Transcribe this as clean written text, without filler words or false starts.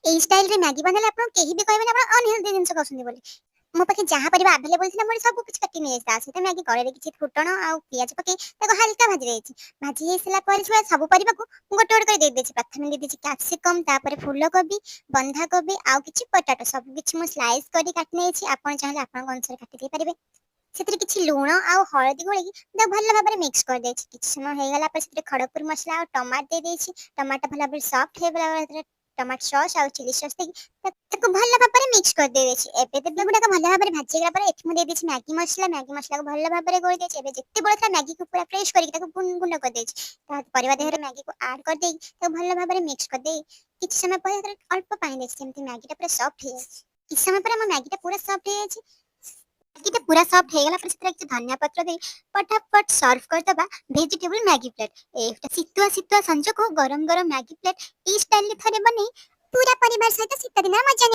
ଏଇ ଷ୍ଟାଇଲରେ ମ୍ୟାଗି ବନେଇଲେ ଆପଣ କେହି ବି କହିବେନି ଆପଣ ଅନହେଲ୍ଦି ଜିନିଷ ଖାଉଛନ୍ତି ବୋଲି। ମୋ ପାଖେ ଯାହା ପରିବା ଆଭେଲେବଲ୍ ଥିଲା, ମୁଁ ସବୁ କିଛି କାଟି ନେଇଯାଇଛି। ତା ସହିତ ମ୍ୟାଗି କଡ଼େଇରେ କିଛି ଫୁଟଣ ଆଉ ପିଆଜ ପକେଇ ତାକୁ ହାଲକା ଭାଜି ଦେଇଛି। ଭାଜି ହେଇସାରିଲା ପରେ ଥିବା ସବୁ ପରିବାକୁ ମୁଁ ଗୋଟେ ଗୋଟେ କରି ଦେଇଦେଇଛି। ପ୍ରଥମେ ଦେଇଦେଇଛି କ୍ୟାପ୍ସିକମ୍, ତାପରେ ଫୁଲକୋବି, ବନ୍ଧାକୋବି ଆଉ କିଛି ପଟାଟୋ। ସବୁ କିଛି ମୁଁ ସ୍ଲାଇସ୍ କରି କାଟି ନେଇଛି। ଆପଣ ଚାହିଁଲେ ଆପଣଙ୍କ ଅନୁସାରେ କାଟି ଦେଇପାରିବେ। ସେଥିରେ କିଛି ଲୁଣ ଆଉ ହଳଦୀ ଗୋଳେଇକି ତାକୁ ଭଲ ଭାବରେ ମିକ୍ସ କରିଦେଇଛି। କିଛି ସମୟ ହେଇଗଲା ପରେ ସେଥିରେ ଖଡ଼ଗପୁର ମସଲା ଆଉ ଟମାଟୋ ଦେଇଦେଇଛି। ଟମାଟୋ ଭଲ ଭାବରେ ସଫ୍ଟ ହେଇଗଲା ପରେ ସେଥିରେ ଟମାଟୋ ସସ୍ ଆଉ ଚିଲି ସସ୍ ଦେଇକି ତାକୁ ଭଲ ଭାବରେ ମିକ୍ସ କରିଦେଇଛି। ଏବେ ତେଲ ଗୁଡ଼ାକ ଭଲ ଭାବରେ ଭାଜି ହେଇଗଲା ପରେ ଏଠି ମୁଁ ଦେଇଦେଇଛି ମ୍ୟାଗି ମସଲା। ମ୍ୟାଗି ମସଲାକୁ ଭଲ ଭାବରେ ଗୋଳି ଦେଇଛି। ଏବେ ଯେତେ ବଳେ ଥିଲା, ମ୍ୟାଗିକୁ ପୁରା ଫ୍ରେଶ୍ କରିକି ତାକୁ ଗୁଣ୍ଡ କରିଦେଇଛି। ତା ପରିବା ଦେହରେ ମ୍ୟାଗିକୁ ଆଡ୍ କରିଦେଇକି ତାକୁ ଭଲ ଭାବରେ ମିକ୍ସ କରିଦେଇ କିଛି ସମୟ ପରେ ସେଥିରେ ଅଳ୍ପ ପାଣି ଦେଇଛି, ଯେମିତି ମ୍ୟାଗିଟା ପୁରା ସଫ୍ଟ ହେଇଯାଇଛି। କିଛି ସମୟ ପରେ ଆମ ମ୍ୟାଗିଟା ପୁରା ସଫ୍ଟ ହେଇଯାଇଛି। ମ୍ୟାଗିଟା ପୁରା ସଫ୍ଟ ହେଇଗଲା ପରେ ସେଥିରେ କିଛି ଧନିଆ ପତ୍ର ଦେଇ ଫଟାଫଟ ସର୍ଭ କରିଦେବା ଭେଜିଟେବୁଲ ମ୍ୟାଗି ପ୍ଲେଟ୍। ଏଇଟା ଶୀତୁଆ ଶୀତୁଆ ସଞ୍ଜକୁ ଗରମ ଗରମ ମ୍ୟାଗି ପ୍ଲେଟ୍ ଏଇ ଷ୍ଟାଇଲରେ ଥରେ ବନେଇ ପୁରା ପରିବାର ସହିତ ଶୀତ ଦିନର ମଜା।